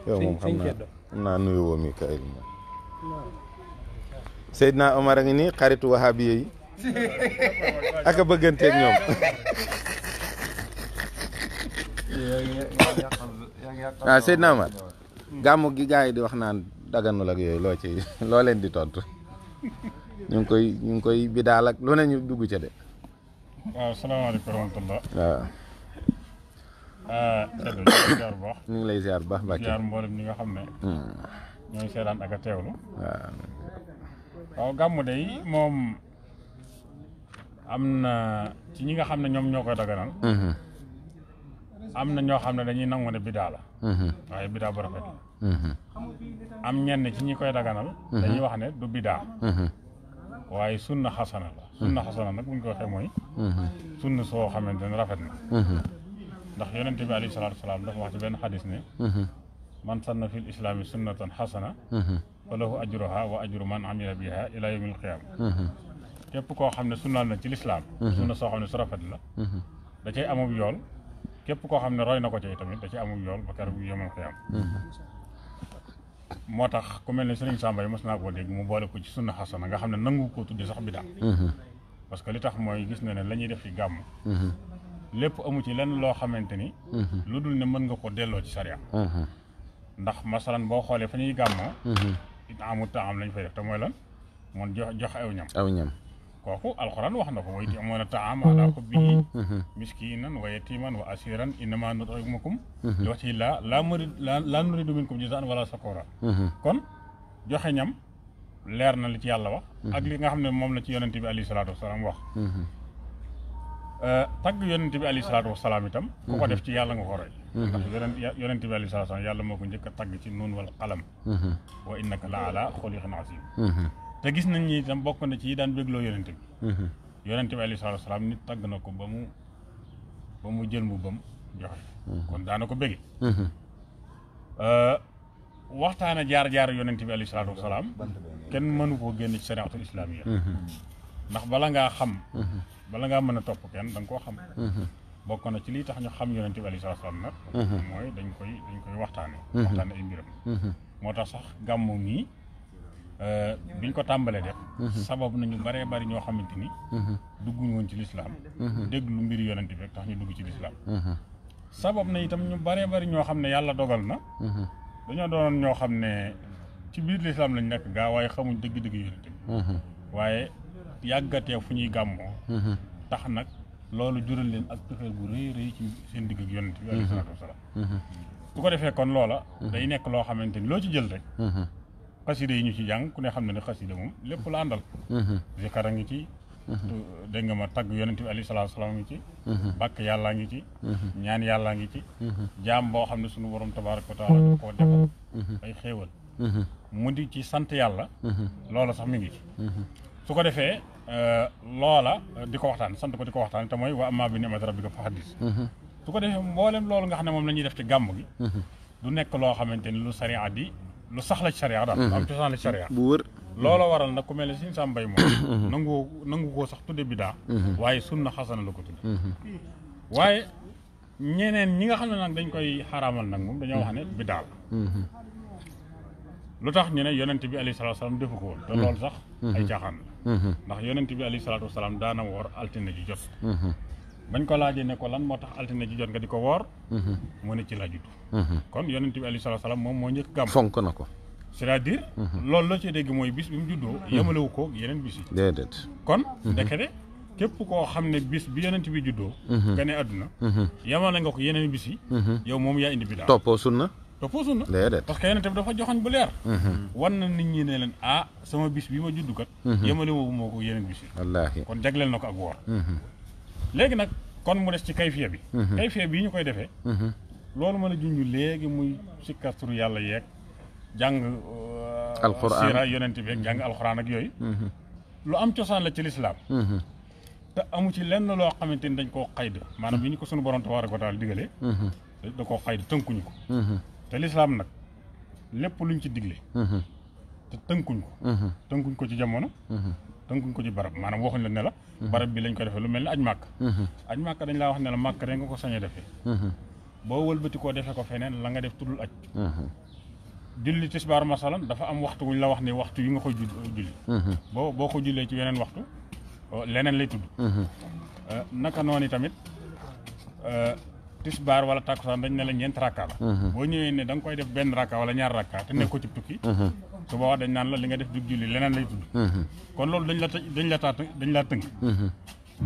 yow moom xam naa nuyu woo Mikaël moom Seydina Omar a ngi nii xaritu wahabiya yi ak a bëgganteeg ñoom waaw Seydina Omar gàmmu gi gars yi di wax naan daganul ak yooyu loo leen di tontu ñu ngi koy bidaal ak lu ne ñu dugg ca de. waaw salaamaaleykum wa rahmatulah. waaw. ñu ngi lay ziar bu baax Mbacke. ziar mboolem ñi nga xam ne. ñooy seetaan ak a teewlu. waaw gàmmu day moom am na ci ñi nga xam ne ñoom ñoo koy daganal. am na ñoo xam ne dañuy nangu ne bidaa la. waaye bidaa bu rafet la. am ñenn ci ñi koy daganal. dañuy wax ne du bidaa. waaye sunna xasana la. sunna xasana nag bu ñu ko waxee mooy. sunna soo xamante ne rafet na. ndax yonente bi alayhi salaatu wasalaam dafa wax ci benn xadis ne. man sanna fil islaami sunnatan xasana. fa lahu ajruha wa ajru man amila biha ila yawmil qiyaama. képp koo xam ne sunnaal na ci lislaam. sunna soo xam ne su rafet la. da cay amub yool. képp koo xam ne roy na ko ci tamit da ci amul yool ba keroog yawmal qiyaam. moo tax ku mel ne Serigne Samba yi mos naa koo dégg mu boole ko ci sunna xasana nga xam ne nangu koo tudde sax bidaa. parce que li tax mooy gis na ne la ñuy def ci gàmm. lépp amu ci lenn loo xamante ni. lu dul ne mën nga ko delloo ci sariya. ndax masalan boo xoolee fa ñuy gàmmoo. it amul taam lañ fay def te mooy lan moom jox aw ñam. aw ñam. kooku alxuraan wax na ko mooy amoon na taam ala hubbihi miskinan wa yatiman wa asiran innama nut'imukum li wajhi laa nuridu minkum jazaan wala shakura kon joxe ñam leer na li ci yàlla wax ak li nga xam ne moom la ci yonente bi alayhi salaatu wasalaam wax tagg yonente bi alayhi salaatu wasalaam itam ku ko def ci yàlla nga ko roy ndax yonente bi alayhi salaatu wasalaam yàlla moo ko njëkk a tagg ci nuun wal qalam wa innaka la ala xuliqin azim te gis nañ ni itam bokk na ci yi daan bégloo yonente bi yonente bi alayhi salaatu wasalaam nit tagg na ko ba mu jël mbubbam joxe kon daana ko bége waxtaana jaar yonente bi alayhi salaatu wasalaam kenn mënu koo génn ci shariatul islamiyya ndax bala ngaa mën a topp kenn da nga koo xam bokk na ci lii tax ñu xam yonente bi alayhi salaatu wasalaam nag mooy dañ koy waxtaane ay mbiram moo tax sax gàmmu mii biñ ko tàmbalee def sabab nañu baree bari ñoo xamante ni dugguñu woon ci lislaam déglu mbiri yonente bi rek tax ñu dugg ci lislaam sabab na itam ñu baree bari ñoo xam ne yàlla dogal na dañoo doonoon ñoo xam ne ci biir lislaam lañ nekk gaa waaye xamuñ dëgg-dëgg yonente bi waaye yàggatee fu ñuy gàmmoo tax nag loolu jural leen ak cofeel gu rëy rëy ci seen digg ak yonente bi alayhi salaatu wasalaam su ko defee kon loola day nekk loo xamante ni loo ci jël rek xasida yi ñu ci jàng ku ne xam ne xasida moom lépp la àndal zikar a ngi ci dégg nga ma tagg yonente bi alayhi salaatu wasalaam ngi ci bàkk yàllaa ngi ci ñaan yàllaa ngi ci jaam boo xam ne suñu borom tabaaraka wa taala da koo defal ay xéewal mu di ci sant yàlla loola sax mi ngi ci su ko defee loola di ko waxtaan sant ko di ko waxtaan te mooy wa ammaa bi ni'mati rabbika fa haddis su ko defee mboolem loolu nga xam ne moom la ñuy def ci gàmm gi du nekk loo xamante ni lu sariya di lu sax la ci sariya daal am cosaan la ci sariya bu wër loola waral nag ku mel ne Sëñ Sam Mbaye moom nangu koo sax tudde bidaa waaye sunna xasana la ko tudde waaye ñeneen ñi nga xam ne nag dañ koy xaraamal nag moom dañoo wax ne bidaa la lu tax ñu ne yonent bi alayhi salaatu wasalaam defu ko woon te loolu sax ay caaxaan la ndax yonent bi alayhi salaatu wasalaam daana woor altine ji jot bañ ko laajee ne ko lan moo tax altine ji jot nga di ko woor mu ne ci la judd kon yonent bi alayhi salaatu wasalaam moom moo njëkk gàmm fonk na ko c'est-à-dire loolu la ci dégg mooy bis bi mu juddoo yemalewu ko yeneen bis yi déedéet kon ndekete képp koo xam ne bis bi yonent bi juddoo gane àdduna yemale nga ko yeneen bis yi yow moom yaa indi bi daal toppoo sunna déedéet parce que yonent bi dafa joxoñ bu leer wan na nit ñi ne leen sama bis bi ma juddu kat yemale woowu moo ko yeneen bis yi wallaahi kon jagleel na ko ak woor léegi nag kon mu des ci kayfiya bi kayfiya bii ñu koy defee loolu mën a junj léegi muy sikkasturu yàlla yeeg jàng alxuraan siira yonent bi ak jàng alxuraan ak yooyu lu am cosaan la ci lislaam te amu ci lenn loo xamante ni dañ koo xayd maanaam bi ñu ko sunu borom tabaaraka wa taala digalee da koo xayd tënkuñu ko te lislaam nag lépp luñ ci digle te tënkuñ ko ci jamono tënkuñ ko ci barab maanaam waxuñ la ne la barab bi lañ ko defee lu mel ni aj màkk dañ laa wax ne la màkk rek nga ko sañ a defee boo wëlbati koo defee ko feneen la nga def tuddul aj julli tisbaar masalan dafa am waxtu wuñ la wax ne waxtu yi nga koy julli boo ko jullee ci weneen waxtu leneen lay tudd naka noonu tamit tisbaar wala takkusaan dañ ne la ñeent rakka la boo ñëwee ne da nga koy def benn rakka wala ñaar rakka te nekk ko ci tukki su boobaa dañ naan la li nga def du julli leneen lay tudd kon loolu dañ la tënk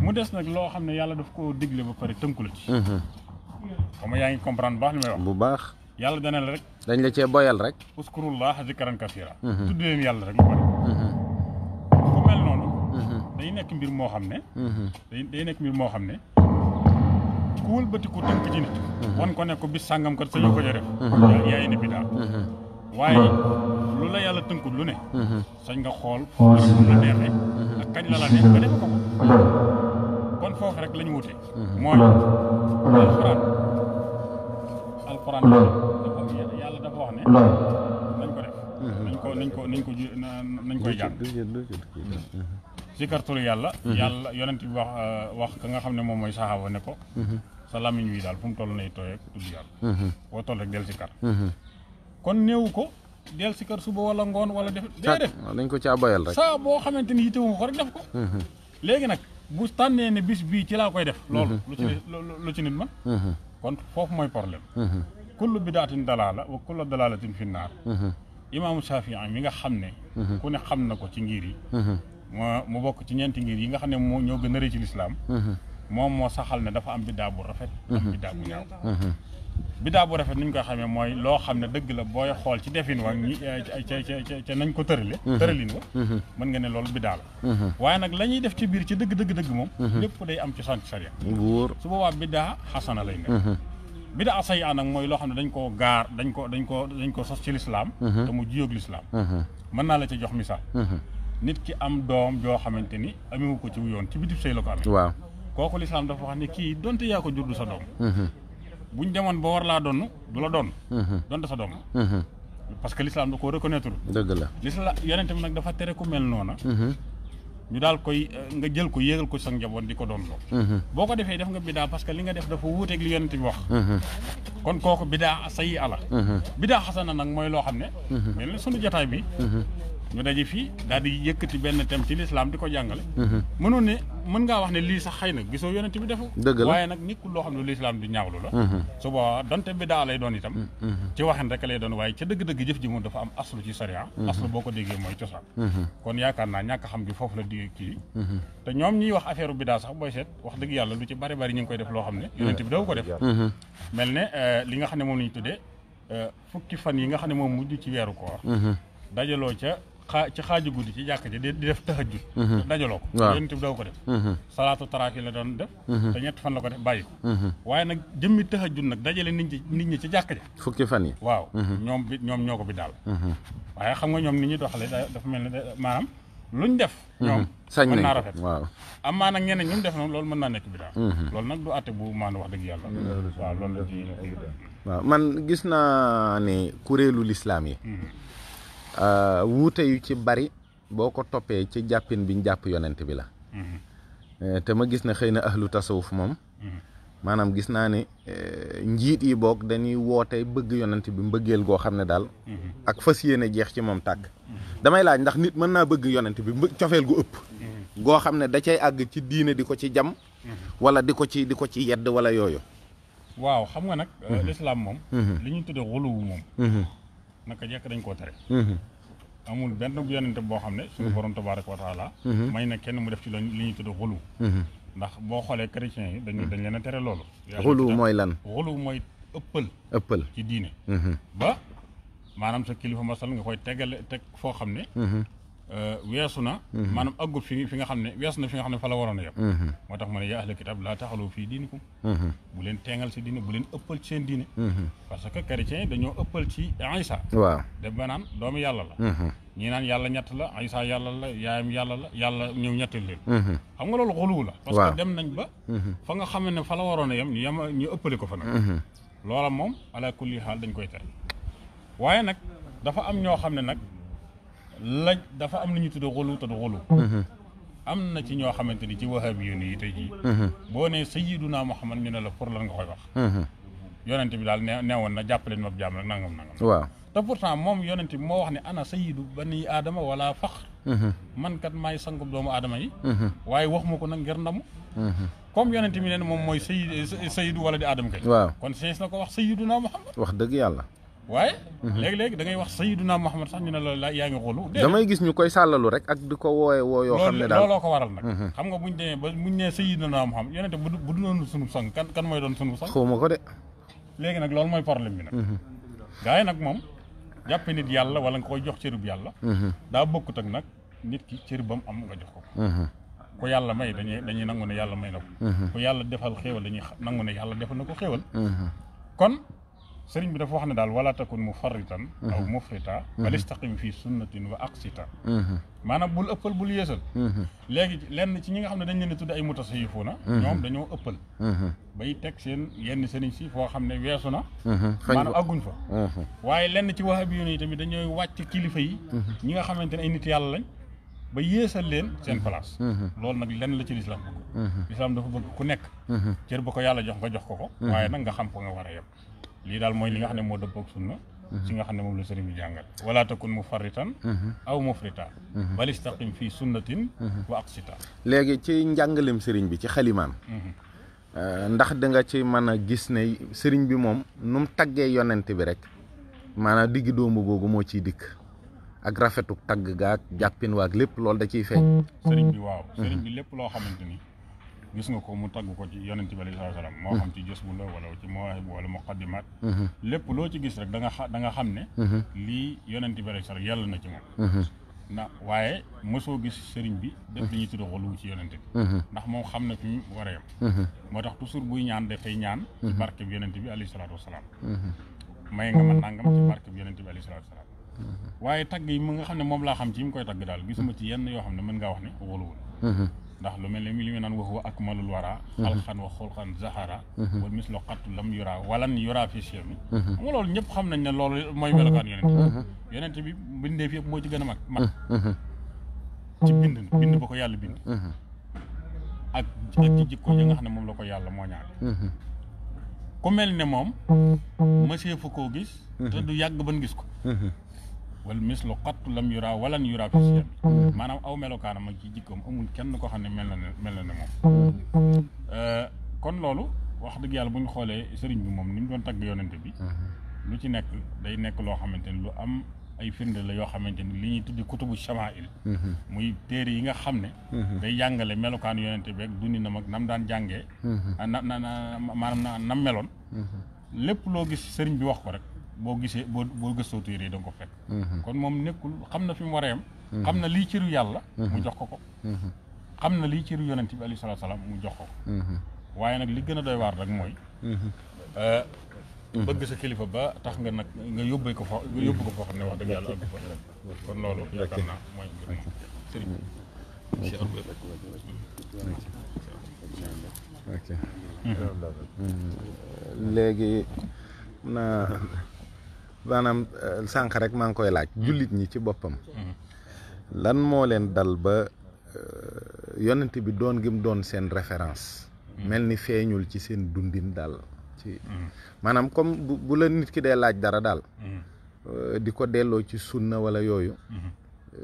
mu des nag loo xam ne yàlla daf koo digle ba pare tënku la ci xam nga yaa ngi comprendre baax li may wax bu baax yàlla dana la rek dañ la cee boyal rek uskurullah zikran kasira tudd leen yàlla rek lu bari ku mel noonu day nekk mbir moo xam ne day nekk mbir moo xam ne ku wëlbati ko tënk ci nit wan ko ne ko bis sàngam kat sañu ko def yaay ne bidaa waaye lu la yàlla tënkul lu ne sañ nga xool lu la neexee ak kañ la neex nga def ko kon foofu rek lañu wute mooy alxuraan yàlla dafa wax ne nañ ko def nañ koy jàng sikar turu yàlla yonent bi wax ka nga xam ne moom mooy saxaaba ne ko sa làmmiñ wi daal fu mu toll nay tooy ak tudd yàlla boo toll rek del sikar kon néewu ko del sikar suba wala ngoon wala def déedéet dañ ko caa boyal rek saa boo xamante ni yittewu ko rek def ko léegi nag bu tànnee ne bis bii ci laa koy def loolu lu ci nit man kon foofu mooy problème kullu bidaatin dalaala wa kullu dalaalatin fi naar imaamu Shafii mi nga xam ne ku ne xam na ko ci ngir yi mu bokk ci ñeenti ngir yi nga xam ne moo ñoo gën a rëy ci lislaam moom moo saxal ne dafa am biddaa bu rafet am biddaa bu ñaaw biddaa bu rafet ni ñu koy xamee mooy loo xam ne dëgg la booy xool ci defin wa ñi ca nañ ko tëralin wa mën nga ne loolu biddaa la waaye nag la ñuy def ci biir ci dëgg moom lépp day am ci sant sariya su boobaa biddaa xasana lay nekk biddaa sayyi'a nag mooy loo xam ne dañ koo gaar dañ ko sos ci lislaam te mu jiyoog lislaam mën naa la ci jox misaal nit ki am doom joo xamante ni amewu ko ci yoon ci bitib sëy la ko amee waaw kooku lislaam dafa wax ne kii donte yaa ko jur du sa doom buñ demoon ba war laa donn du la doon donte sa doom parce que l'islam da koo reconnaître dëgg la l'islam yonent bi nag dafa tere ku mel noona ñu daal koy nga jël ko yéegal ko sa njaboot di ko doon loo boo ko defee def nga bidaa parce que li nga def dafa wuuteeg li yonent bi wax kon kooku bidaa sayyi ala bidaa xasana nag mooy loo xam ne mel na sunu jotaay bi ñu daje fii daal di yëkkati benn thème ci lislaam di ko jàngale mënoon ne mën ngaa wax ne lii sax xëy na gisoo yonent bi defu waaye nag nekkul loo xam ne lislaam di ñaawlu la su boobaa donte bidaa lay doon itam ci waxen rek lay doon waaye ca dëgg-dëgg jëf ji moom dafa am aslu ci sariya aslu boo ko déggee mooy cosaan kon yaakaar naa ñàkk xam gi foofu la di kii te ñoom ñiy wax affaire bidaa sax booy seet wax dëgg yàlla lu ci bari ñu ngi koy def loo xam ne yonent bi daw ko def mel ne li nga xam ne moom la ñu tuddee fukki fan yi nga xam ne moom mujj ci weeru koor dajaloo ci xaaju guddi ci jàkk ji di def tahajjud dajaloo ko yonent bi daw ko def salaatu taraaki la doon def te ñett fan la ko def bàyyi ko waaye nag jëmmi tahajjud nag dajale nit ñi ci jàkk ji fukki fan yi waaw ñoom ñoo ko bi daal waaye xam nga ñoom ni ñuy doxale dafa mel ne maanaam luñ def ñoom mën naa rafet waaw am maa nag ñeneen ñu def nag loolu mën naa nekk bi daal loolu nag du àtte bu maanu wax dëgg yàlla waaw loolu la ci waaw man gis naa ne kuréelu lislaam yi wuute yu ci bari boo ko toppee ci jàppin bi ñu jàpp yonent bi la te ma gis ne xëy na ahlu tasawuf moom maanaam gis naa ne njiit yi boog dañuy woote bëgg yonent bi mbëggeel goo xam ne daal ak fas yéene jeex ci moom tàgg damay laaj ndax nit mën naa bëgg yonent bi cofeel gu ëpp goo xam ne da cay àgg ci diine di ko ci jam wala di ko ci yedd wala yooyu waaw xam nga nag lislaam moom li ñuy tuddee xuluwu moom naka jekk dañ koo tere amul benn yonente boo xam ne suñu borom tabaaraka wa taala may na kenn mu def ci li ñuy tuddee xulu ndax boo xoolee chrétiens yi dañ leen a tere loolu xulu mooy lan xulu mooy ëppal ci diine ba maanaam sa kilifa masal nga koy teg foo xam ne weesu na maanaam aggut fi nga xam ne weesu na fi nga xam ne fa la waroon a yem moo tax ma ne yaa ahla kitaab laa taxalu fii diinikum bu leen teengal si diine bu leen ëppal ci seen diine parce que chrétiens yi dañoo ëppal ci Isa waaw dem ba naan doomu yàlla la ñii naan yàlla ñett la Isa yàlla la yaayam yàlla la yàlla ñëw ñettal leen xam nga loolu xuluwu la parce que dem nañ ba fa nga xam ne fa la waroon a yem ñu ëppale ko fa nag loola moom ala kulli xaal dañ koy tere waaye nag dafa am ñoo xam ne nag dafa am lu ñu tuddee xulu te du xulu am na ci ñoo xamante ni ci wahabi yoon yi tey jii boo nee sayyiduna Muhammad ñu ne la pour lan nga koy wax yonent bi daal neewoon na jàppaleen ma jaam rek nangam. waaw te pourtant moom yonent bi moo wax ne ana sayyidu bani aadama wala faxr. man kat maay sangub doomu aadama yi. waaye wax ma ko nag ngir ndamu. comme yonent bi ne moom mooy sayyidu wala di aadama kay. waaw kon sees na ko wax sayyiduna Muhammad. wax dëgg yàlla. waaye. léegi-léegi da ngay wax sayyiduna Muhammad sax ñu ne la yaa ngi xoolu. damay gis ñu koy sàllalu rek ak di ko wooye woo yoo xam ne daal looloo ko waral nag. xam nga buñ demee ba buñ nee sayyiduna Muhammad yonent bu du doon sunu sang kan mooy doon sunu sang. xawma ko de. léegi nag loolu mooy problème bi nag. gaa yi nag moom jàppe nit yàlla wala nga koy jox cërub yàlla. daa bokkut ak nag nit ki cër ba mu am nga jox ko. ku yàlla may dañuy nangu ne yàlla may na ko. ku yàlla defal xéewal dañuy nangu ne yàlla defal na ko xéewal. kon sëriñ bi dafa wax ne daal wala takun mufarritan aw mufrita bal istaqim fii sunnatin wa aqsita. maanaam bul ëppal bul yeesal. léegi lenn ci ñi nga xam ne dañ leen a tudd ay mutasawwifuuna ñoom dañoo ëppal. bay teg seen yenn sëriñ si foo xam ne weesu na. maanaam agguñ fa. waaye lenn ci wahabiyuun yi tamit dañooy wàcc kilifa yi. ñi nga xamante ne ay nit yàlla lañ. ba yéesal leen seen place. loolu nag lenn la ci lislaam bëgg. lislaam dafa bëgg ku nekk. cër ba ko yàlla jox nga jox ko. waaye nag nga xam ko nga war a yem. lii daal mooy li nga xam ne moo dëppook sunna ci nga xam ne moom la sëriñ bi jàngal wala takun mufarritan aw mufrita bal istaqim fii sunnatin wa aqsita. léegi ci njàngalem sëriñ bi ci xalimaam ndax da nga ci mën a gis ne sëriñ bi moom nu mu taggee yonent bi rek maanaam diggi doomu googu moo ciy dikk ak rafetuk tagg gaak jàppin waak lépp loolu da ciy feeñ. sëriñ bi waaw sëriñ bi lépp loo xamante ni gis nga ko mu tagg ko ci yonent bi alayhi salaam moo xam ci jës bu la wala ci mawaahib wala muqaddimaat lépp loo ci gis rek da nga xam ne lii yonent bi alayhi salaam yàlla na ci moom na waaye mosoo gis sëriñ bi def li ñuy tudd xolu ci yonent bi ndax moom xam na fi mu war a yem moo tax toujours buy ñaan dafay ñaan ci barke bi yonent bi alayhi salaatu wasalaam may nga ma nangam ci barke bi yonent bi alayhi salaatu wasalaam waaye tagg yi mu nga xam ne moom laa xam ci yi mu koy tagg daal gisuma ci yenn yoo xam ne mën ngaa wax ne xoluwul ndax lu mel ne li mu naan wax wa akmalul wara xalxan wa xulxan zahara wal mislu xattu lam yura walan yura fi chemi xam nga loolu ñëpp xam nañ ne loolu mooy melokaan yonent bi bindee fi yëpp moo ci gën a mag ci bind ba ko yàlla bind ak ci jikko yi nga xam ne moom la ko yàlla moo ñaar ku mel ne moom monsieur fu koo gis te du yàgg ban gis ko wal mislu xattu lam yura walan yura fi siyam maanaam aw melokaanam ak ci jikkoom amul kenn koo xam ne mel na ne moom kon loolu wax dëgg yàlla bu ñu xoolee sëriñ bi moom ni mu doon tagg yonente bi lu ci nekk day nekk loo xamante ni lu am ay firnde la yoo xamante ni li ñuy tuddi kutubu shamail muy téere yi nga xam ne day jàngale melokaan yonente bi ak dundinam ak nam daan jàngee maanaam nam meloon lépp loo gis sëriñ bi wax ko rek boo gisee boo gëstoo téere yi da nga ko fekk kon moom nekkul xam na fi mu war a yem xam na lii ciru yàlla mu jox ko xam na lii ciru yonent bi alayhi salaatu salaam mu jox ko waaye nag li gën a doy waar rek mooy bëgg sa kilifa ba tax nga nag nga yóbbu ko foo xam ne wax dëgg yàlla ak fa kon loolu yaakaar naa mooy mbir moom sëriñ léegi maanaam sànq rek maa ngi koy laaj jullit ñi ci boppam lan moo leen dal ba yonent bi doon gim doon seen référence mel ni feeñul ci seen dundin daal ci maanaam comme bu la nit ki dee laaj dara daal di ko delloo ci sunna wala yooyu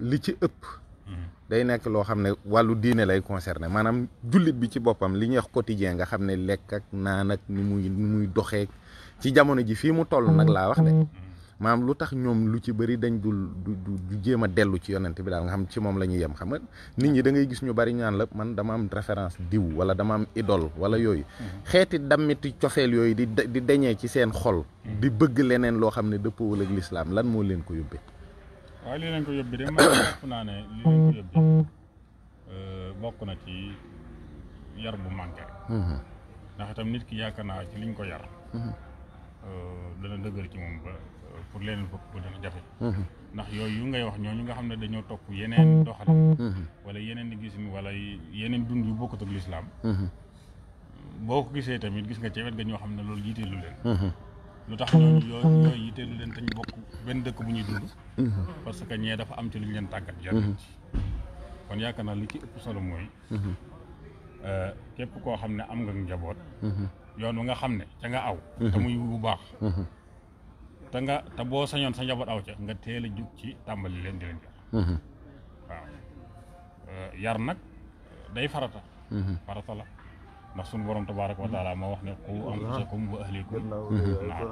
li ci ëpp day nekk loo xam ne wàllu diine lay concerné maanaam jullit bi ci boppam li ñuy wax quotidien nga xam ne lekk ak naan ak ni muy doxee ci jamono ji fii mu toll nag laa wax de maanaam lu tax ñoom lu ci bëri dañ du jéem a dellu ci yonent bi daal nga xam ci moom la ñuy yem xam nga nit ñi da ngay gis ñu bari ñaan la man dama am référence diw wala dama am idole wala yooyu xeeti dammiti cofeel yooyu di deñee ci seen xol di bëgg leneen loo xam ne dëppoowul ak lislaam lan moo leen ko yóbbee waaw li leen ko yóbbee de man jàpp naa ne li leen ko yóbbee bokk na ci yar bu manqué ndax itam nit ki yaakaar naa ci liñ ko yar dana dëgër ci moom ba pour leneen fokk ko dana jafe ndax yooyu ngay wax ñooñu nga xam ne dañoo topp yeneen doxalin wala yeneen di gisin wala yeneen dund yu bokkut ak lislaam boo ko gisee tamit gis nga ci wet ga ñoo xam ne loolu yiteelu leen lu tax ñooñu yooyu yiteelu leen te ñu bokk benn dëkk bu ñuy dund parce que ñee dafa am ci lu ñu leen tàggat jariñ ci kon yaakaar naa li ci ëpp solo mooy képp koo xam ne am nga njaboot yoon wa nga xam ne ca nga aw te muy bu baax te boo sañoon sa njaboot aw ca nga teel a jug ci tàmbali leen di leen yar waaw yar nag day farata la ndax sunu borom tabaaraka wa taala moo wax ne qu anfusakum wa ahlikum naar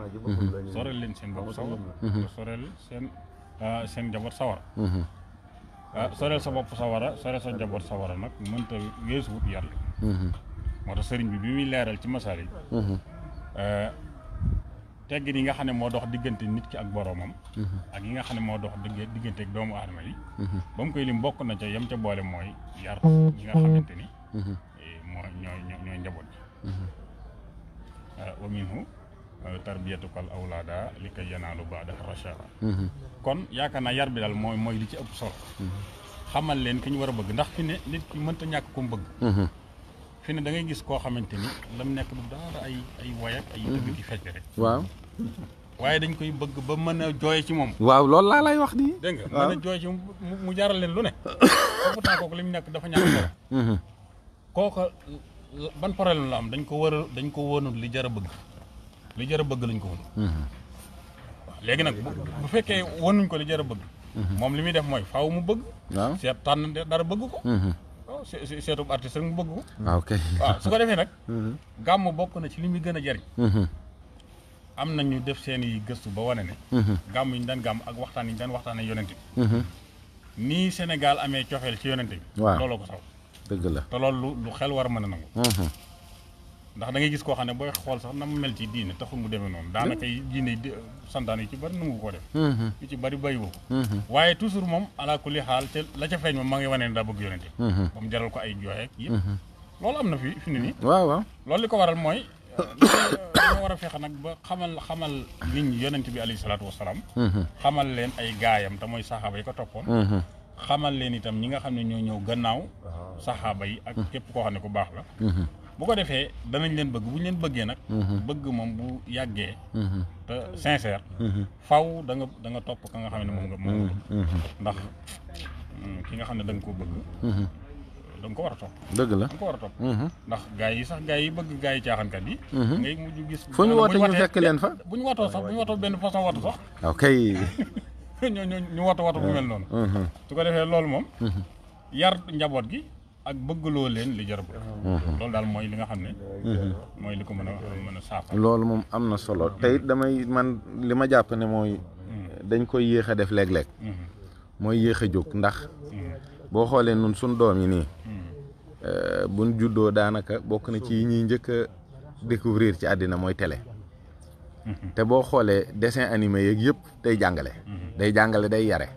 soreel leen seen bopp sawar te soreel seen njaboot sawara soreel sa bopp sawara soreel sa njaboot sawara nag mënta weesu wut yar moo tax sëriñ bi muy leeral ci masaal yi teggin yi nga xam ne moo dox diggante nit ki ak boroomam ak yi nga xam ne moo dox diggante ak doomu aadama yi ba mu koy lim bokk na ca yem ca boole mooy yar yi nga xamante ni mooy ñooy njaboot ji wa minhu tarbiyatukal awlaada li kay yanaalu baada rachada kon yaakaar naa yar bi daal mooy li ci ëpp solo xamal leen ki ñu war a bëgg ndax fi ne nit ki mënta ñàkk ko mu bëgg fi ne da ngay gis koo xamante ni lam nekk du daara ay woy ak ay tëgg ci fecc rek waaw waaye dañ koy bëgg ba mën a jooye ci moom waaw loolu laa lay wax di dégg nga mën a jooye ci mu jaral leen lu ne pourtant kooku li mu nekk dafa ñàkk solo kooka ban problème la am dañ ko wonul li jar a bëgg lañ ko won waaw léegi nag bu fekkee wonuñ ko li jar a bëgg moom li muy def mooy faaw mu bëgg seet tànn dara bëgg ko seetub artiste rek mu bëgg ko waaw su ko defee nag gàmm bokk na ci li muy gën a jariñ am na ñu def seen i gëstu ba wane ne gàmm yi ñu daan gàmm ak waxtaan yi ñu daan waxtaanee yonent bi nii Sénégal amee cofeel ci yonent bi looloo ko saw dëgg la te loolu lu xel war a mën a nangu ndax da ngay gis koo xam ne booy xool sax na mu mel ci diine taxul mu demee noonu daanaka diine santaan yi ci bari nangu ko def yu ci bari bàyyiwoo ko waaye toujours moom ala kulli xaal te la ca feeñ moom maa ngi wane ne daa bëgg yonente moom jaral ko ay jooyeeg yëpp loolu am na fi ne nii waaw loolu li ko waral mooy dañoo war a fexe nag ba xamal nit ñi yonente bi alayhi salaatu wasalaam xamal leen ay gaayam te mooy saxaaba yi ko toppoon xamal leen itam ñi nga xam ne ñoo ñëw gannaaw saxaaba yi ak képp koo xam ne ku baax la bu ko defee danañ leen bëgg bu ñu leen bëggee nag bëgg moom bu yàggee te sincère faw da nga topp ka nga xam ne moom nga ndax ki nga xam ne da nga ko bëgg da nga ko war a topp dëgg la da nga ko war a topp ndax gaa yi bëgg gaa yi caaxaankat yi ngay mujj gis fu ñu woote ñu fekk leen fa bu ñu watoo benn façon watu sax ok ñu watu bu mel noonu su ko defee loolu moom yar njaboot gi ak bëggloo leen li jar bëgg loolu daal mooy li nga xam ne mooy li ko mën a saafara loolu moom am na solo te it man li ma jàpp ne mooy dañ koy yéex a def léeg-léeg mooy yéex a jóg ndax boo xoolee nun suñ doom yi nii buñ juddoo daanaka bokk na ci yi ñuy njëkk a découvrir ci àddina mooy télé te boo xoolee dessin animé yeeg yëpp day jàngale day yare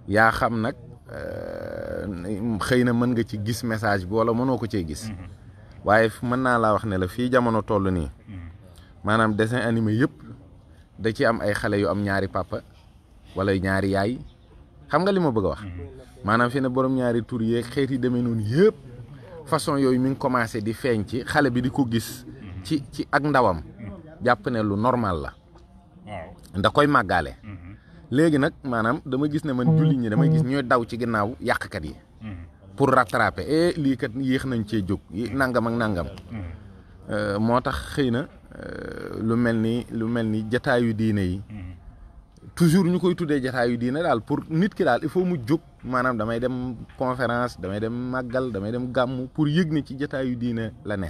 yaa xam nag xëy na mën nga ci gis message bi wala mënoo ko cee gis waaye mën naa laa wax ne la fii jamono toll nii maanaam dessin animé yëpp da ci am ay xale yu am ñaari papa wala ñaari yaay xam nga li ma bëgg a wax maanaam fi ne borom ñaari tur yeeg xeet yi demee noonu yëpp façon yooyu mi ngi commencé di feeñ ci xale bi di ko gis ci ak ndawam jàpp ne lu normal la da koy màggaale léegi nag maanaam dama gis ne man jullit ñi damay gis ñooy daw ci ginnaaw yàqkat yi pour rattraper lii kat yéex nañ cee jóg nangam ak nangam moo tax xëy na lu mel ni jataayu diine yi toujours ñu koy tuddee jataayu diine daal pour nit ki daal il faut mu jóg maanaam damay dem conférence damay dem màggal damay dem gàmmu pour yëg ne ci jataayu diine la ne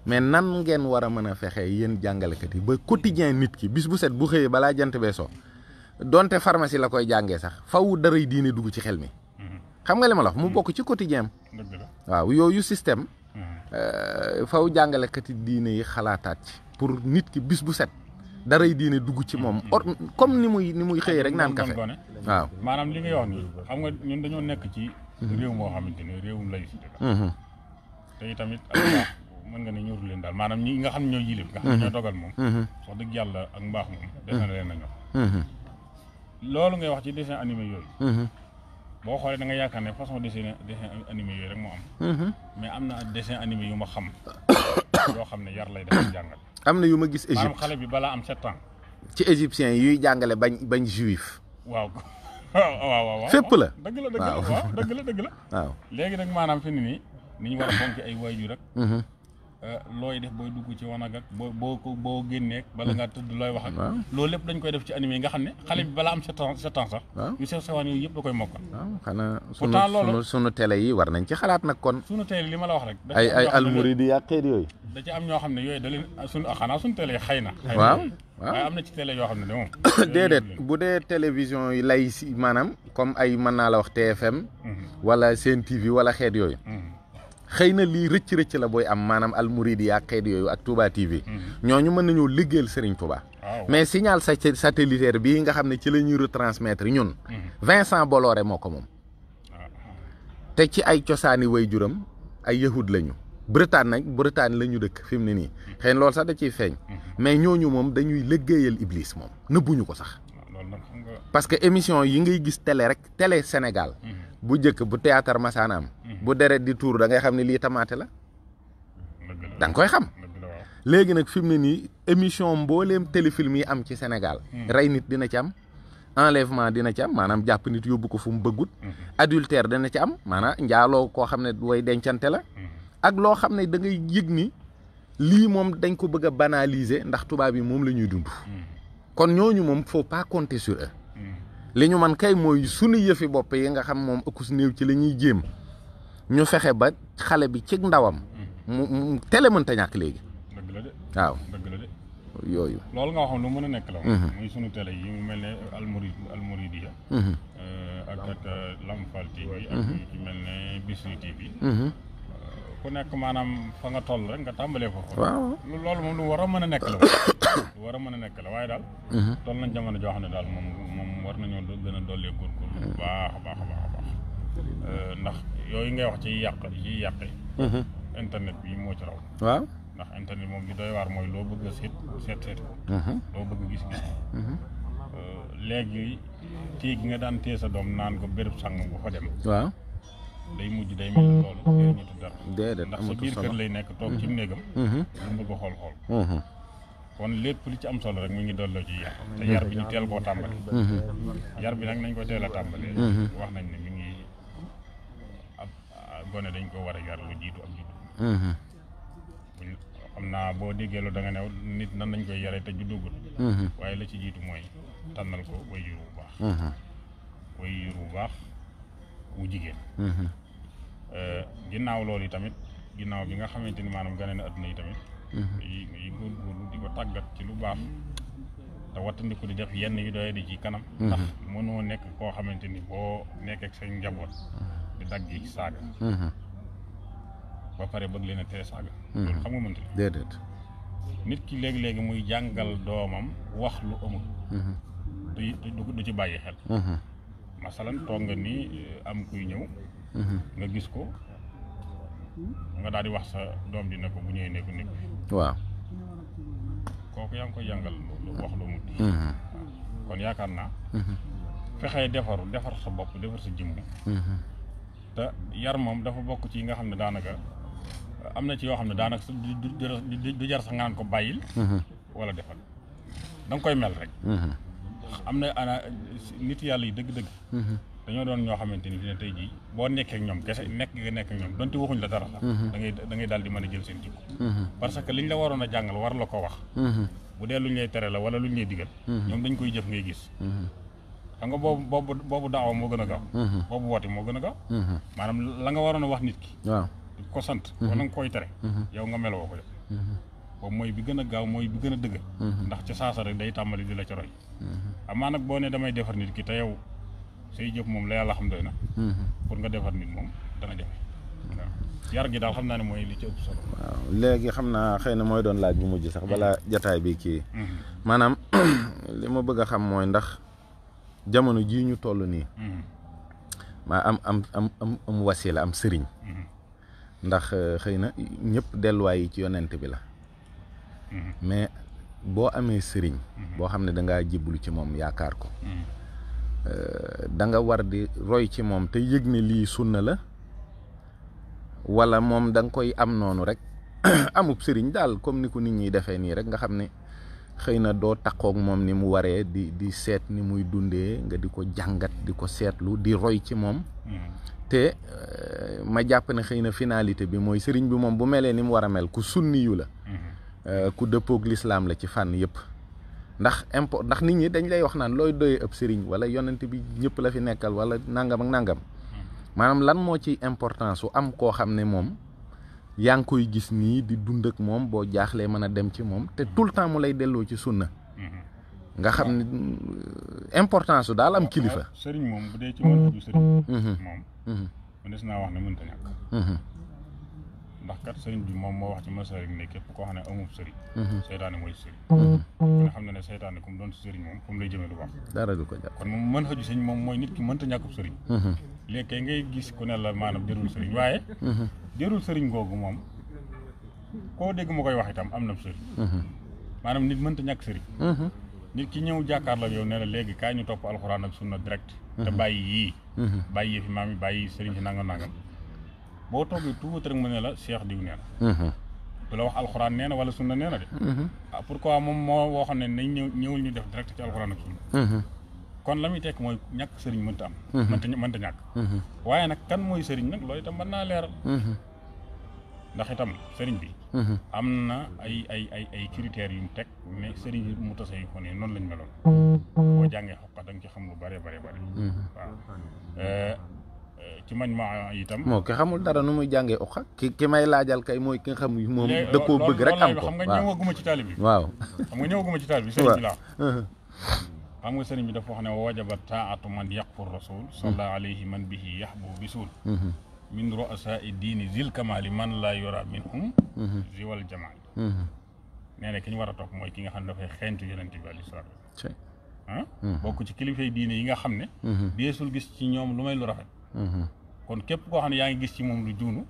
mais nan ngeen war a mën a fexe yéen jàngalekat yi ba quotidien nit ki bis bu set bu xëyee balaa jant bee so donte pharmacie la koy jàngee sax faw daray diine dugg ci xel mi xam nga li ma la wax mu bokk ci quotidien waaw yooyu système faw jàngalekat yi diine yi xalaataat ci pour nit ki bis bu set daray diine dugg ci moom comme ni muy xëyee rek naan café waaw maanaam li ngay wax nii xam nga ñun dañoo nekk ci réew moo xamante ne réewum laïcité la te tamit ak mbaax mën nga ne ñoru leen daal maanaam ñi nga xam ne ñoo yilif nga xam ne ñoo dogal moom wax dëgg yàlla ak mbaax moom des na leen na ñor loolu ngay wax ci dessin animé yooyu boo xoolee da nga yaakaar ne façon dessin animé yooyu rek moo am mais am na dessin animé yu ma xam yoo xam ne yar lay def jàngal am na yu ma gis Égypte maanaam xale bi balaa am 7 ans ci égyptiens yi yuy jàngale bañ juif waaw fépp la dëgg la waaw léegi nag maanaam fi ni ñu war a fonk ay waajur rek looy def booy dugg ci wanag ak boo génnee bala ngaa tëdd looy wax ak loolu lépp dañ koy def ci animé nga xam ne xale bi balaa am 7 ans sax yu sew sewaan yooyu yëpp da koy mokkal xanaa sunu télé yi war nañ ci xalaat nag kon sunu télé li ma la wax rek ay almuridi yaa xeet yooyu da ci am ñoo xam ne yooyu da leen xanaa sunu télé xëy na waaye am na ci télé yoo xam ne de moom déedéet bu dee télévision yi lay si maanaam comme ay mën naa la wax TFM wala Sen TV wala xeet yooyu xëy na lii rëcc la booy am maanaam almuridi ak xeet yooyu ak Touba TV ñooñu mën nañoo liggéeyal Serigne Touba mais signal satellitaire bii nga xam ne ci la ñuy retransmettre ñun Vincent Bolloré moo ko moom te ci ay cosaani way juram ay yahud lañu Bretagne la ñu dëkk fi mu ne nii xëy na loolu sax da ciy feeñ mais ñooñu moom dañuy liggéeyal Iblis moom nëbbuñu ko sax parce que émission yi ngay gis télé Sénégal bu njëkk bu théâtre masana am bu deret di tuur da ngay xam ne lii tamaate la da nga koy xam léegi nag fi mu ne nii émission mbooleem téléfilm yi am ci Sénégal rey nit dina ci am enlèvement dina ci am maanaam jàpp nit yóbbu ko fu mu bëggut adultère dina ci am maanaam njaaloo koo xam ne way dencante la ak loo xam ne da ngay yëg ni lii moom dañ ko bëgg a banaliser ndax tubaab yi moom la ñuy dund kon ñooñu moom faut pas compter sur eux li ñu man kay mooy sunu yëfi bopp yi nga xam moom ëkkus néew ci la ñuy jéem ñu fexe ba xale bi ci ndawam mu télé mënta ñàkk léegi dëgg la de waaw dëgg la de yooyu loolu nga waxoon lu mën a nekk la muy sunu télé yi mu mel ne almuridiya ak Lamfal TV ak ci mel ne Bichri TV ku nekk maanaam fa nga toll rek nga tàmbalee ko waaw loolu moom lu war a mën a nekk la lu war a mën a nekk la waaye daal toll nañ jamono joo xam ne daal moom war nañoo gën a dollee góorgóorlu bu baax a baax ndax yooyu ngay wax ci yàqe internet bi moo ci raw waaw ndax internet moom bi doy waar mooy loo bëgg a seet ko loo bëgg gis léegi téye gi nga daan téye sa doom naan ko béréb sàng bu fa dem waaw day mujj day mel loolu jëriñatu dara déedéet ndax sa biir kër lay nekk toog ci néegam lu bëgg a xool kon lépp li ci am solo rek mu ngi dolloo ci yar te yar bi ñu teel koo tàmbali yar bi nag nañ ko teel a tàmbalee wax nañ ne mi ngi ab gone dañ ko war a yar lu jiitu ak juddu xam naa boo déggee lu da nga new nit nan nañ koy yare te juddugul waaye la ci jiitu mooy tànnal ko way yur bu baax wu jigéen ginnaaw loolu yi tamit ginnaaw bi nga xamante ni maanaam gane na adduna yi tamit yi góorgóorlu di ko tàggat ci lu baax te wattandiku di def yenn yu doye di ci kanam ndax mënoo nekk koo xamante ni boo nekkee ak seen njaboot di daggi saaga ba pare bëgg leen a tere saaga loolu xam nga mënti la déedéet nit ki léegi-léegi muy jàngal doomam wax lu amul du ci bàyyi xel masalan toog nga nii am kuy ñëw nga gis ko nga daal di wax sa doom di ne ko bu ñëwee nekku nekk waaw kooku yaa ngi koy jàngal wax lu amul kon yaakaar naa fexee defar sa bopp defar sa jëmm te yar moom dafa bokk ci yi nga xam ne daanaka am na ci yoo xam ne daanaka du jar sax nga naan ko bàyyil wala defal da nga koy mel rek am na nit yàlla yi dëgg-dëgg dañoo doon ñoo xamante ni fi ne tey jii boo nekkee ak ñoom kese nekk ak ñoom donte waxuñ la dara sax da ngay daal di mën a jël seen jikko parce que liñ la waroon a jàngal war la ko wax bu dee luñ lay tere la wala luñ lay digal ñoom dañ koy jëf ngay gis xam nga boobu daawa moo gën a gaaw boobu woote moo gën a gaaw maanaam la nga waroon a wax nit ki waaw di ko sant wala nga koy tere yow nga meloo ko def boobu mooy bi gën a gaaw mooy bi gën a dëgg ndax ca saasa rek day tàmbali di la ca roy amaa nag boo ne damay defar nit ki te yow say jëf moom la yàlla xam doy na pour nga defar nit moom dana jafe waaw yar gi daal xam naa ne mooy li ci ëpp solo waaw léegi xam naa xëy na mooy doon laaj bu mujj sax balaa jataay bi kii maanaam li ma bëgg a xam mooy ndax jamono jii ñu toll nii maa am wasila am sëriñ ndax xëy na ñëpp delluwaay yi ci yonent bi la mais boo amee sëriñ boo xam ne dangaa jébbalu ci moom yaakaar ko da nga war di roy ci moom te yëg ne lii sunna la wala moom da nga koy am noonu rek amub sëriñ daal comme ni ko nit ñi defee nii rek nga xam ne xëy na doo takkook moom ni mu waree di seet ni muy dundee nga di ko jàngat di ko seetlu di roy ci moom te ma jàpp ne xëy na finalité bi mooy sëriñ bi moom bu melee ni mu war a mel ku sunni yu la ku dëppoog lislaam la ci fànn yëpp ndax nit ñi dañ lay wax naan looy doyee ëpp sëriñ wala yonent bi ñëpp la fi nekkal wala nangam ak nangam maanaam lan moo ci importance su am koo xam ne moom yaa ngi koy gis nii di dund ak moom boo jaaxlee mën a dem ci moom te tout le temps mu lay delloo ci sunna nga xam ne importance su daal am kilifa. sëriñ moom bu dee ci mën aju sëriñ moom mënees naa wax ne mënta ñàkk ndax kat sëriñ bi moom moo wax ci Masalik ne képp koo xam ne amul sëriñ seytaane mooy sëriñ nga xam ne seytaane ku mu doon si sëriñ moom fu mu lay jëmee du baax dara du ko jàpp kon moom mën xaju sëriñ moom mooy nit ki mënta ñàkkub sëriñ léegi kay ngay gis ku ne la maanaam jërul sëriñ waaye jërul sëriñ googu moom koo dégg ma koy wax itam am na sëriñ maanaam nit mënta ñàkk sëriñ nit ki ñëw jàkkaarloo ak yow ne la léegi kaay ñu topp alxuraan ak sunna direct te bàyyi yii bàyyi yëfi maam yi bàyyi sëriñ si nangam nangam boo toogee tuuti rek mu ne la Cheikh diw nee na du la wax alxuraan nee na wala sunna nee na de pourquoi moom moo woo xam ne nañ ñëwul ñu def direct ci alxuraan ak sunna kon la muy tekk mooy ñàkk sëriñ mënta am mënta ñàkk waaye nag kan mooy sëriñ nag loolu itam mën naa leeral ndax itam sëriñ bi am na ay critères yu mu teg ne sëriñ yi mu tase yu ko ne noonu lañ meloon boo jàngee xoqa da nga ci xam lu bare waaw ci mañ ma itam moo ki xamul dara nu muy jàngee uqa ki may laajal kay mooy ki nga xam moom da koo bëgg rek am ko xam nga ñëwaguma ci taalib bi waaw xam nga ñëwaguma ci taalib bi sëriñ bi laa xam nga sëriñ bi dafa wax ne wajaba taatu man yaqfur rasul salla alayhi man bihi yaxbu bisul min ru'asa'i diini zil kamali man la yura minhum ziwal jamaal nee na ki ñu war a topp mooy ki nga xam ne dafay xeeñtu yonent bi alayhi salaatu bokk ci kilifay diine yi nga xam ne deesul gis ci ñoom lu may lu rafet kon képp koo xam ne yaa ngi gis ci moom lu juunu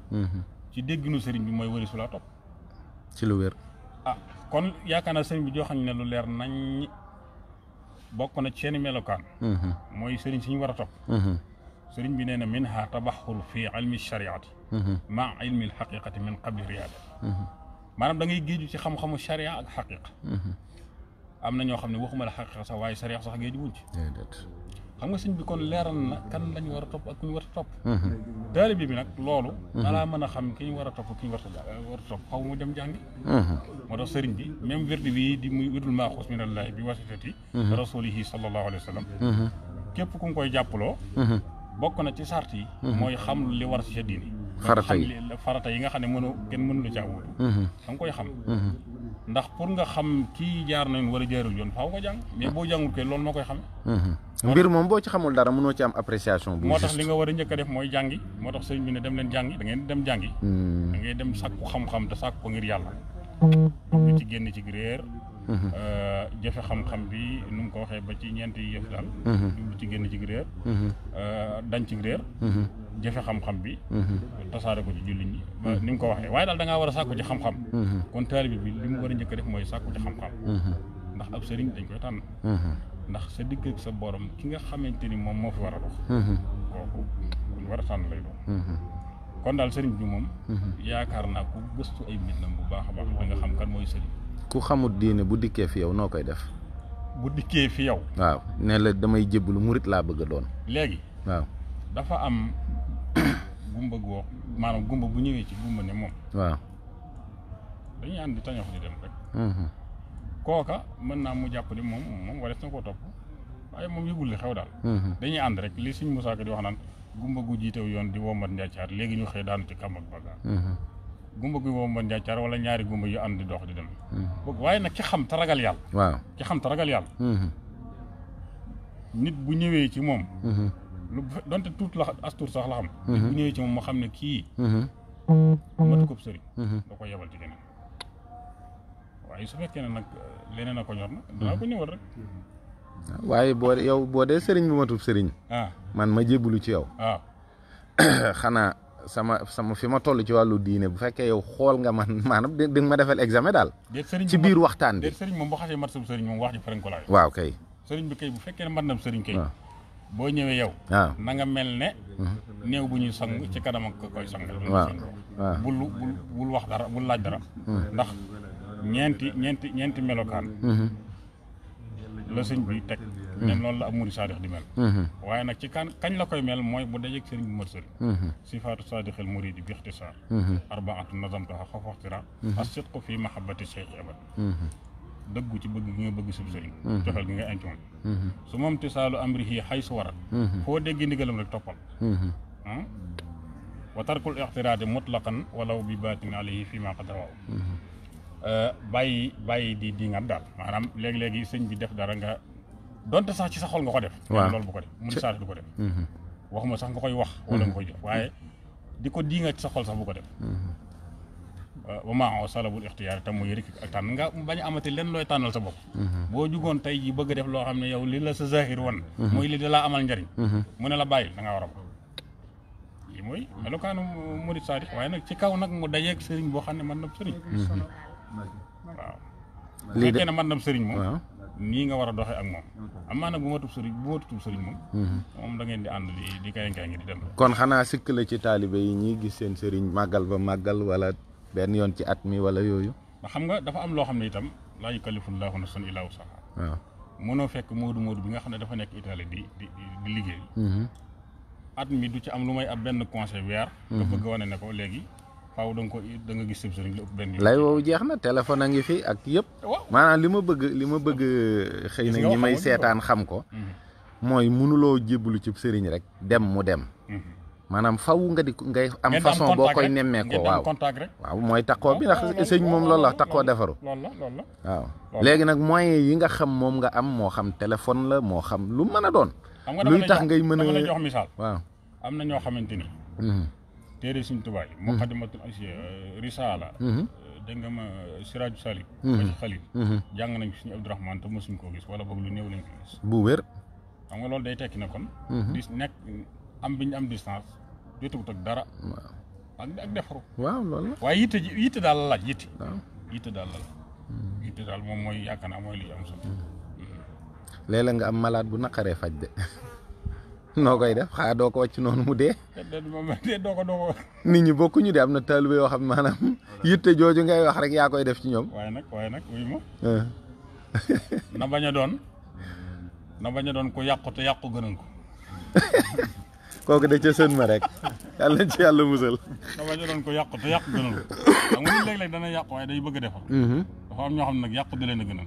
ci dégginu sëriñ bi mooy wëri su laa topp ci lu wér kon yaakaar naa sëriñ bi joo xam ne lu leer nañ bokk na ci seeni melokaan mooy sëriñ si ñu war a topp sëriñ bi nee na minha tabaxur fi ilmi shariati ma ilmi alxaqiqati min qabli riyaada maanaam da ngay géeju ci xam-xamu sharia ak xaqiqa am na ñoo xam ne waxuma la xaqiqa sax waaye sharia sax géeju wuñ ci xam nga sëñ bi kon leeral na kan lañu war a topp ak ku ñu war a topp taalibe bi nag loolu dalaa mën a xam ki ñu war a topp ki ñu war a topp xaw mu dem jàngi moo tax sëriñ bi même wirdi bi di muy wirdul maaxuus minallahi bi wasitati rasulihi sallallahu alayhi wa sallam képp ku nga koy jàppaloo bokk na ci sart yi mooy xam li war ci sa diini farata yi nga xam ne kenn mënu la caa wóotu da nga koy xam ndax pour nga xam kii jaar nañ wala jaarul yoon faaw nga jàng mais boo jàngul koy loolu moo koy xam mbir moom boo ci xamul dara mënoo ci am appréciation bu moo tax li nga war a njëkk a def mooy jàngi moo tax sëñ bi ne dem leen jàngi da ngeen dem jàngi da ngay dem sàkku xam-xam te sàkku ko ngir yàlla dugg ci génn ci réer jëfe xam-xam bi nu mu ko waxee ba ci ñeenti yëf daal dugg ci génn ci réer dañ ci réer jëfe xam-xam bi tasaare ko ci jullit ñi ba ni mu ko waxee waaye daal da ngaa war a sàkku ci xam-xam kon taalibe bi li mu war a njëkk a def mooy sàkku ci xam-xam ndax ab sëriñ dañ koy tànn ndax sa digg ak sa borom ki nga xamante ni moom moo fi war a dox kooku lu war a tànn lay doon kon daal sëriñ bi moom yaakaar naa ku gëstu ay mbindam bu baax a baax da nga xam kan mooy sëriñ ku xamul diine bu dikkee fi yow noo koy def bu dikkee fi yow waaw ne la damay jébbalu murit laa bëgg a doon léegi waaw dafa am gumba goo maanaam gumba bu ñëwee ci gumba ne moom waaw dañuy ànd tañox di dem rek kooka mën naa mu jàpp ni moom warees na koo topp waaye moom yëgul li xew daal dañuy ànd rek li suñ Musaa Ka di wax naan gumba gu jiitew yoon di wombat njaacaar léegi ñu xëy daanu ci kam ak baggaar gumba gu wombat njaacaar wala ñaari gumba yu ànd di dox di dem waaye nag ci xam te ragal yàlla waaw ci xam te ragal yàlla nit bu ñëwee ci moom lu donte tuut la astuur sax la xam nit bu ñëwee ci moom moo xam ne kii matu ko sëriñ da ko yebal ci keneen waaye su fekkee ne nag leneen a ko ñor na danaa ko ñëwal rek waaye boo dee sëriñ bu matub sëriñ man ma jébbalu ci yow xanaa sama fi ma toll ci wàllu diine bu fekkee yow xool nga man maanaam di nga ma defal examen daal ci biir waxtaan bi sëriñ moom boo xasee mat sab sëriñ moom wax ji faren ko laaj waaw kay sëriñ bi kay bu fekkee ne mat nam sëriñ kay boo ñëwee yow na nga mel ne néew bu ñuy sang ci kanam ak koy sang waaw bul wax dara bul laaj dara ndax ñeenti melokaan la sëñ bi teg ne loolu la ab murid saadix di mel waaye nag ci kañ la koy mel mooy bu dajeeg sëriñ bu mat sëriñ sifaatu saadixil muridi bi ixtisaar arbaatu nazamtaha xaw waxtira as-sidqu fi mahabbati cheikh abad dëggu ci bëgg gi nga bëgg sub sëriñ joxel gi nga inci moom su moom tisaalu amrihi xay su warat foo dégg ndigalam rek toppal wa tarkul ixtiraadi mutlaqan walaw bi baatin alayhi fi ma qadra waaw bàyyi di ngat daal maanaam léegi-léegi sëñ bi def dara nga donte sax ci sa xol nga ko def loolu bu ko def murid saadix du ko def waxuma sax nga koy wax wala nga koy jox waaye di ko di nga ci sa xol sax bu ko def ba maa salabul ixtiyaar te muy rek ak tànn nga bañ a amati lenn looy tànnal sa bopp boo jugoon tey ji bëgg def loo xam ne yow li la sa zahir wan mooy li da laa amal njariñ mu ne la bàyyil da ngaa war a ba lii mooy melokaanu murid saadix waaye nag ci kaw nag mu dajeeg sëriñ boo xam ne man na sëriñ waaw lii de man na sëriñ moom nii nga war a doxee ak moom amaa nag bu matub sëriñ moom da ngeen di ànd di kay ngi di dem kon xanaa sikk la ci taalibe yi ñi gis seen sëriñ màggal ba màggal wala benn yoon ci at mi wala yooyu xam nga dafa am loo xam ne itam laa yukallifullaahu nafsan illaa wus'ahaa waaw mënoo fekk moodu bi nga xam ne dafa nekk Italie di liggéey at mi du ci am lu may ab benn conseil weer nga bëgg wane ne ko léegi faaw da nga gis sëb sëriñ la ëpp benn lay woowu jeex na téléphone a ngi fi ak yëpp maanaam li ma bëgg xëy na ñi may seetaan xam ko mooy mënuloo jébbalu ci sëriñ rek dem mu dem maanaam faw ngay am façon boo koy nemmee ko waaw mooy taqoo bi ndax sëñ moom loolu la taqoo defaru waaw léegi nag moyen yi nga xam moom nga am moo xam téléphone la moo xam lu mën a doon luy tax ngay mën a jox misaal waaw am na ñoo xamante ni téere suñ tubaay muqaddimatul risaala dégg nga ma siraaju salik ba ci xalil jàng nañ ko suñu Abdourahmane te mosuñ koo gis wala boog lu néew lañ ko gis bu wér xam nga loolu day tekki na kon di nekk am bi ñu am distance jotugut ak dara ak defaru waaw loolu la waaye yitte daal la laaj yitte daal moom mooy yaakaar naa mooy li am solo léeg-léeg nga am malade bu naqaree faj de noo koy def xaa doo ko wàcc noonu mu dee doo ko nit ñi bokkuñu de am na taalibe yoo xam ne maanaam yitte jooju ngay wax rek yaa koy def ci ñoom waaye nag wuyu ma na bañ a doon ko yàqu te yàqu gënal ko kooku de ca sën ma rek yàlla ci yàlla musal na bañ a doon ko yàqu te yàqu gënal ko xam nga léeg-léeg dana yàqu waaye day bëgg a defal dafa am ñoo xam ne nag yàqu di leen a gënal